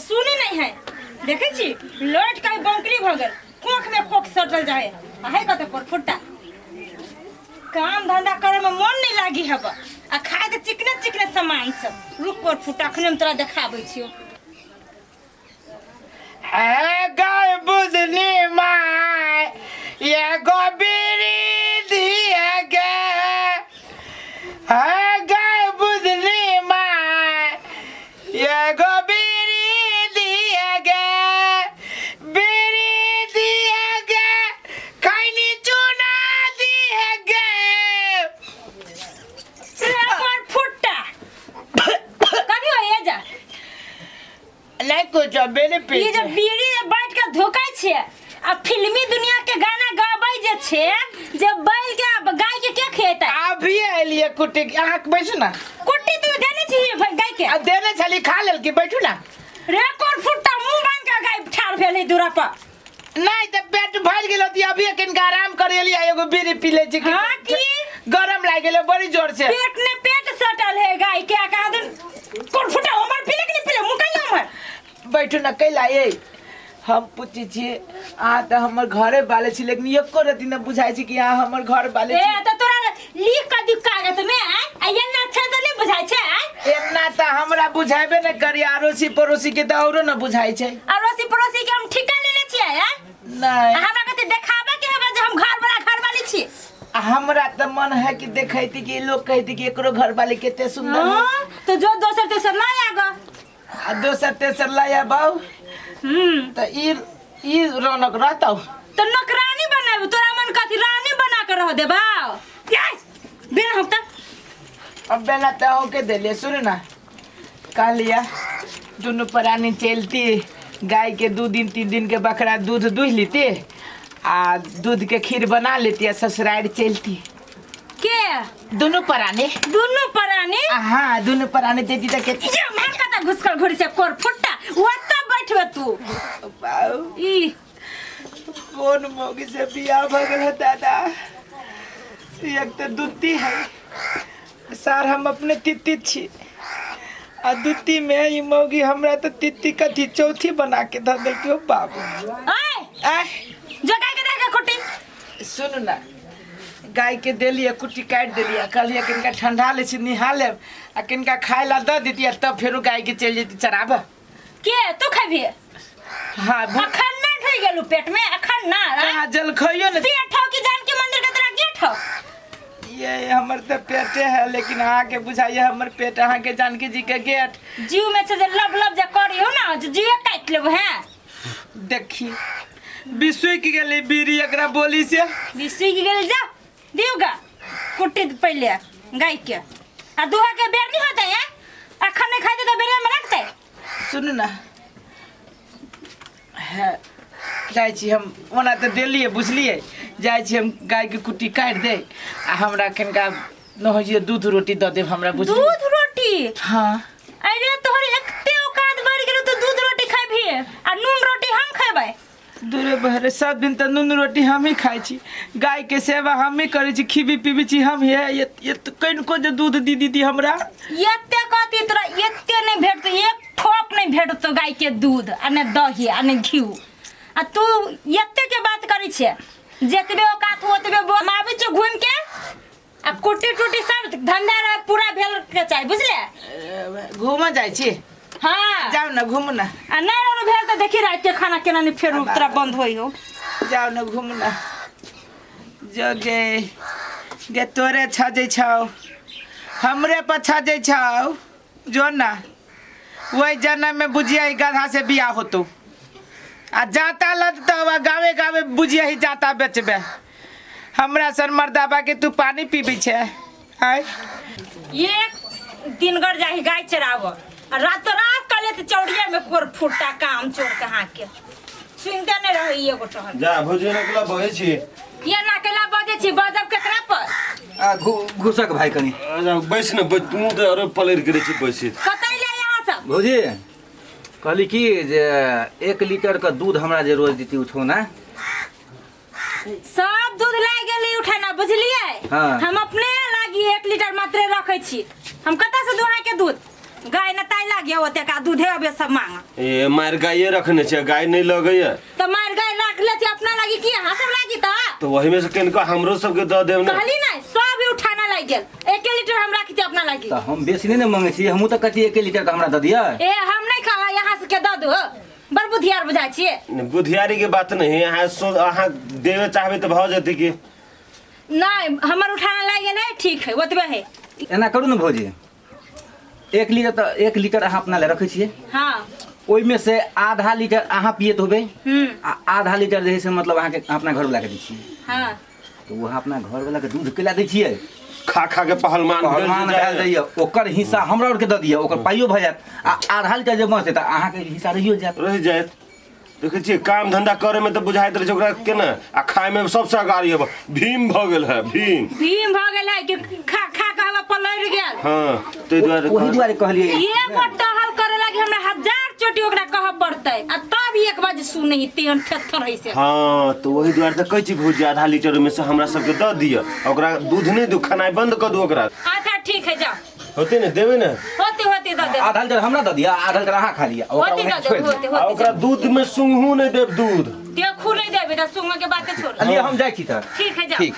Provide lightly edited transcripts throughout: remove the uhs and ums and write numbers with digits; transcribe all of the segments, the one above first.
सुनी नहीं है। देखै छी लौट के बंकरी भऽ गेल, कोख में कोख सटल जाए आ है कते पर फुट्टा। काम धंधा करे में मन नहीं लागी हब आ खाए के चिकने चिकने सामान सब। रुक पर फुट्टा, अखने हम तोरा देखाबै छियो। हे गाय बुझनी माय ये गोबीरी दिया गे, हे गाय बुझनी माय ये गोबीरी दिया गे, बीरी दिया गे, खैनी चूना दिया गे। पर फुट्टा कभी हो ये जा नहीं कुछ मेरे ई पीछे जे बीड़ी जे बैठ के धोकै छै आ फिल्मी दुनिया के गाना गाबै जे छै, जे बैल के आ गाय के के खेतै? अभी एलिए कुट्टी, अहाँ के बैसू ना। कुट्टी तू देने छी भाई गाय के? आ देने छली, खा लेलकी, बैठू ना। रे कोन फुट्टा मुंह बांध के गाय ठाढ़ भेल है दूरा पर? नहीं तो पेट भर गेल होती, अभी किनका आराम करे एलिए, एगो बीड़ी पी ले छी। हाँ की? गरम लाग गेल बड़ी जोर से। पेट ने पेट सटल है गाय के, आ कहा दिन कोन फुट्टा हमर पीले कि नहीं पीले मुंह कैला हमर? बैठू ना कैला। ये हम पूछै छियै, अहाँ तऽ हमर घरे बाले छी, लेकिन एको रति न बुझाइ छै कि अहाँ हमर घर बाले ए छी। तऽ तोरा लिख कऽ दियौ कागज में आय, आ एना छै तऽ नहि बुझाइ छै आय? एना तऽ हमरा बुझाबे नहि करी, अड़ोसी पड़ोसी के तऽ औरो न बुझाइ छै। अड़ोसी पड़ोसी के हम ठिका लेने छियै आय? नहि। आ हमरा कते देखाबे के हेबे जे हम घर वाला घर वाली छी। आ हमरा तऽ मन है कि देखैती कि लोग कहती कि एकरो घर वाली कते सुंदर है। हाँ, तो जो दोसर तेसर नहीं आगा। आ दोसर तेसर लाया बाऊ। तऽ ई ई रौनक रहतौ। तो नौकरानी बनाबू तोरा मन कथी रानी बना के रह देबा। बिना हम त अब बेला तऽ अहूँ के देलियै। सुनू ना, कहलियै दुनू प्राणी चलती, गाय के 2 दिन 3 दिन के बकरा दूध दूह लेती आ दूध के खीर बना लेती आ ससुराल चलती। के दुनू प्राणी? दुनू प्राणी? हाँ दुनू प्राणी देती तऽ के ये मार कता घुसकल घुरी से कोर फुट्टा ओतऽ बैठबे तू। बाऊ। ई कौन मौगी से बियाह भऽ गेल है दादा? एक तऽ दुत्ती है सार, हम अपने तित्ती छी आ दुत्ती में ई मौगी हमरा तऽ तित्ती कथी चौथी बना के धऽ देलकै। ओ बाबू। आय आय जो गाय के देख कुट्टी। सुनू ना, गाय के देलियै कुट्टी काटि देलियै, कहलियै किनका ठंडा लै छी निहा लेब आ किनका खाय ला दऽ देतियै, तब फेरो गाय के चलि जैती चराबऽ। के तू खेबही? हाँ, अखन ना ढुइ गेलू पेट में, अखन ना, आँय? कहाँ जलखइयो ने। पेट हौ कि जानकी मंदिर के तोरा गेट हौ? ये हमर तऽ पेटे है, लेकिन अहाँके बुझाइए हमर पेट अहाँके जानकी जी के गेट। जीव में से जे लब लब जे करी हो ना, जे जीवे काटि लेबो हैं। देखी बिसुक गेलै बीड़ी एकरा बोली से। बिसुक गेल। जा दियौ गा कुट्टी पहिले गाय के आ दुहा के बेर नहीं होतै हैं, अखन नहीं खाइते तऽ बेरे में रखतै। सुनू ना, है जाइ छी हम, ओना तऽ देलियै बुझलियै, जाइ छी हम गायके कुट्टी काटि दे आ हमरा कनिका न होइ छै दूध रोटी दऽ देब हमरा, बुझलियै? दूध रोटी? हाँ। अरे तोहर एते औकात बढ़ि गेलौ तऽ दूध रोटी खेबही आ नून रोटी हम खेबै? दूरे बहरे, सब दिन तऽ नून रोटी हम ही खाइ छी, गाय के सेवा हम ही करै छी, खीबी पीबी छी हम। हे ये ये तऽ कनिको जे दूध दी दीदी हमरा। एते कथी तोरा एते नहि भेटतौ, एक ठोप नहि भेटतौ गाय के दूध आ ने दही आ ने घी। आ तू एते के बात करै छे, जतबे औकात हो ओतबे बोल। हम आबै छियौ घूमि के आ कुट्टी टुट्टी सब धंधा रह पूरा भेल के चाही, बुझले? घूमऽ जाइ छी? हाँ। जाउ ने घूमू ने। आ नहि रहलो भेल तऽ देखी राति के खाना केना नहि फेर तोरा बंद होइ हो। जाउ ने घूमू ने। जो गे गे तोरे छजै छौ, हमरे पर छजै छौ, जो ना वही जन्म में बुझिया ही गधा से बियाह होतो आ जाता लदतो आ गावे गावे बुझिया ही जाता बेचबे। हमरा सन मर्दाबा के तू पानी पीबी छे आय? एक दिनगर जाही गाय चराब आ रात रात कले त चौड़िया में कोर फुट्टा काम चोर कहाँ के सुनते नहीं रहे एगो टहल। जा भौजी नकला बजै छी। ये ना केला बजै छी, बजब केकरा पर? आ घुसक भाई कनी। अच्छा, बैस ने, बैस, तू तऽ अरे पलटि गेलै छी बैसी। कतै ले यहाँ सब? भौजी कहली कि जे 1 लीटर के दूध हमरा जे रोज देती उठौना। सब दूध लाग गेली उठाना, बुझलियै? हाँ। हम अपने लागी 1 लीटर मात्रे रखै छी, हम कतऽ से दुहा के दूध? गाय न ताई लागे ओते का दूधे अबे सब मांग। ए मार गाये रखने छै, गाय नहीं लगैया। त मार गाय राख ले छी अपना लागी की अहाँ सब लागी त? तो वही में से किनको हमरो सबके दऽ देब ने। कहली नै सब ही उठाना लागि गेल, 1 लीटर हम राखी छी अपना लागी। तऽ हम बेसी नहि ने मंगै छी, हमहूँ तऽ कहै छी 1 लीटर के हमरा दऽ दिअ। ए हम नहीं खा, यहाँ से के दऽ दू, बड़ बुधियार बुझाइ छियै। नहीं, बुधियारी के बात नहीं, अहाँ सो अहाँ देवे चाहबे तऽ भऽ जेतै की। नहीं हमर उठाना लागि गेल है, ठीक है ओतबे है। एना करू ने भौजी, 1 लीटर तऽ 1 लीटर अहाँ अपना लए रखै छियै। हाँ। ओहिमे से आधा लीटर अहाँ पियत होबै। हम्म। आ आधा लीटर जे है से मतलब अहाँके अपना घरवला के दै छियै। हाँ। तऽ ओ अहाँ अपना घरवला के दूध केला दै छियै? खा खा के पहलवान भेल पहलवान जे भेल जाइए, ओकर हिस्सा हमरा आरके दऽ दिअ, ओकर पाइयो भऽ जायत आ आधा लीटर जे बचतै तऽ अहाँके हिस्सा रहियो जायत। रहि जायत। देखै छियै काम धंधा करे में तऽ बुझाइत रहै छै ओकरा केना, आ खाय में सबसे अगाड़ी है भीम भऽ गेल है, भीम। भीम भऽ गेल है कि खा खा के हवा पलटि गेल। हाँ, ताहि दुआरे ओही दुआरे कहलियै। एगो टहल करे लागी हमरा 1000 चोटी ओकरा कहऽ पड़तै आ तब एक बार सुनै तेहन थेथर है से। हाँ, तऽ ओही दुआरे तऽ कहै छी भौजी आधा लीटर में से हमरा सबके दऽ दिअ, ओकरा दूध नहि दू, खेनाइ बंद कऽ दू ओकरा। अच्छा ठीक है जाओ। होते ने देबै ने? होते होते दऽ देब। आधा लीटर हमरा दऽ दिअ, आधा लीटर अहाँ खा लिअ, ओकरा होते ओनाहिते दऽ देब, छोड़ि दिअ। होते, आ होते। ओकरा दूध में सुंघू नहीं देब, दूध देखू नहीं देबै तऽ सुंघ के बाते छोड़। लिअ हम जाइ छी तऽ। ठीक है जाओ। ठीक।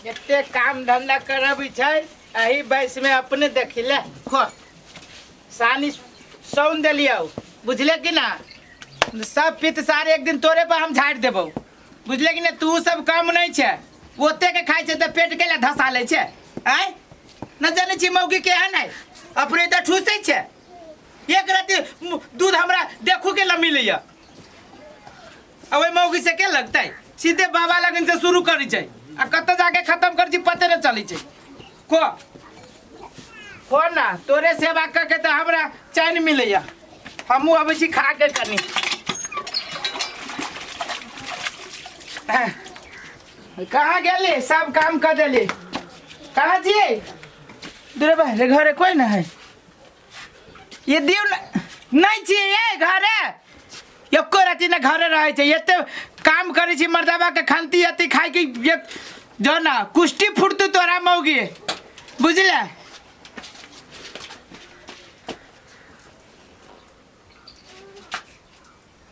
एते काम धंधा करबै छै एही वयस में अपने देखी ले खो सानी सौन देलियौ, बुझले कि ना? सब पित सारे एक दिन तोरे पर हम झाड़ि देबौ, बुझले कि ना? तू सब कम नहीं छै, ओते के खाइ छै तऽ पेट के ला धसा लै छै। आँय न जानै छी मौगी केहन है, अपने तऽ ठूसै छै। एक राति दूध हमरा देखू के ला मिलैया, आ ओहि मौगी से के लगतै? सीधे बाबा लगन से शुरू करै छै आ कतऽ जाके खत्म करै छै पते नहि चलै छै। को को ना तोरे सेवा कऽ के तऽ हमरा चैन मिलैया। हमहूँ अबै छी खा के कनी। कहाँ गेली? सब काम कऽ देली। कहाँ छियै? दूर भाई रे, घरे कोई ना है। ये दियौ न, नहीं छियै ये घरे। एको राति ने घरे रहै छै। एते काम करै छी मर्दाबा के खंती अति खाइ के ये जो ना कुश्ती फुटतू तोरा मौगी, बुझले?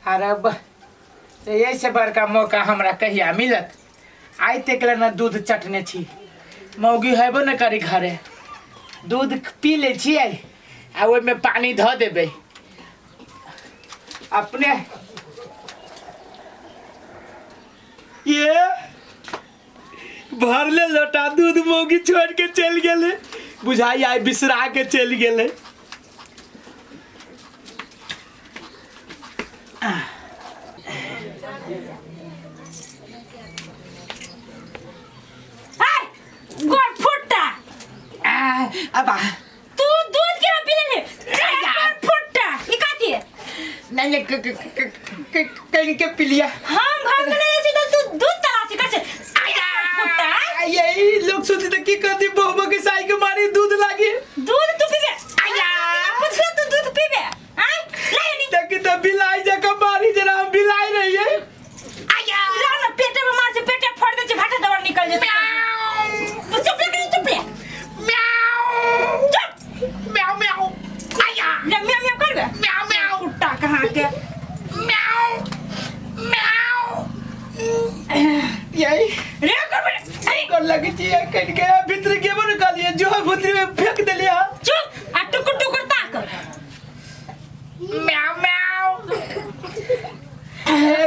अरे ऐसे बड़का मौका हमरा कहिया मिलत? आइ तक ले ना दूध चटने छी, मौगी हेबो न करी घरे। दूध पी लै छियै आ ओहिमे पानी धऽ देबै अपने। ये भरले लोटा दूध मौगी छोड़ के चलि गेलै, बुझाइ आइ बिसरा के चलि गेलै। गोड़ फुट्टा। आ, अब आ। तू दूध केना पी लेले? गोड़ फुट्टा। ई कथी? नहीं, नहीं, क-, क-, क-, क-, कहीं के पी लिया। हम घर में ले छी त तू दूध तलाशी कर छे। आया फुट्टा। यही लोग सोचते त की करती बहु के साई के मारी दूध लागी। दूध तू पीबे? आया। पूछला तू दूध पीबे? आय ले नी। देखी त बिलाई जका मारी जरा हम बिलाई रहिए। आया। ला ना पेटे में मार से पेटे फोड़ दे छे, भाटा दवर निकल जेते। तू चुप ले, चुप ले। म्याऊ। चुप। म्याऊ, म्याऊ। आया। ले म्याऊ म्याऊ करबे? म्याऊ, म्याऊ। कुत्ता कहाँ के? म्याऊ। म्याऊ। यही। रे करबे। अरे। कर लगी छी, ये कट के भीतर के बन कलिए, जो भीतर में फेंक देलिए। चुप। आ टुकुर टुकुर ताक। म्याऊ, म्याऊ।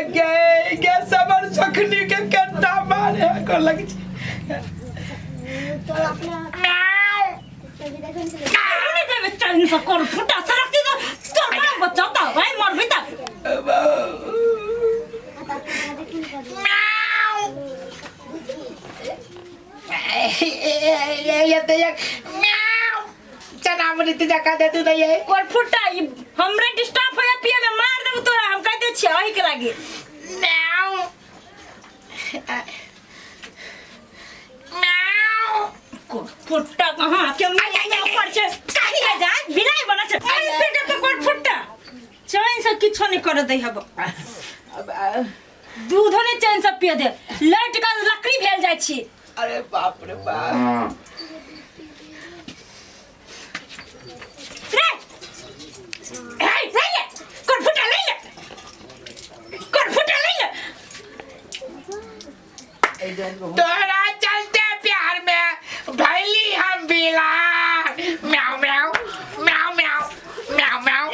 गे, गे, सबर सखनी के कट्टा मारे कर लगी छी। म्याऊ। नहीं देबे चैन से कर फुटा सड़क से तो तोर बाल बच्चा तो भाई मरबी त। म्याऊ। ये, ये, ये, ये, म्याऊ। चना मृत जका दे तू नहीं है। कोर फुटा ई हमरे डिस्टर्ब होया पिए में मार देबो तोरा, हम कह दे छियै अही के लागी। म्याऊ। म्याऊ। कोर फुटा कहाँ के म्याऊ पर छै? काहे के जा बिलाई बना छै। अरे पेट पे कोर फुटा। चैन से किछो नहीं कर दे हब। दूधो नहीं चैन से पिए दे, लट के लकड़ी भेल जाय छी। अरे बाप रे बाप। तोरा चलते प्यार में भैली हम बिलार। म्याऊ म्याऊ म्याऊ म्याऊ म्याऊ म्याऊ।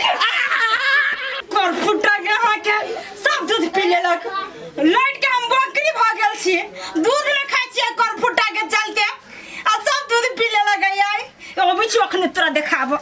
करफुटा के अहाँके सब दूध पी लेलक। लौट के हम बकरी भऽ गेल छी, दूध नहि खाइ छियै करफुटा के चलते, आ सब दूध पी लेलक। आइ अबै छी अखने तोरा देखाब।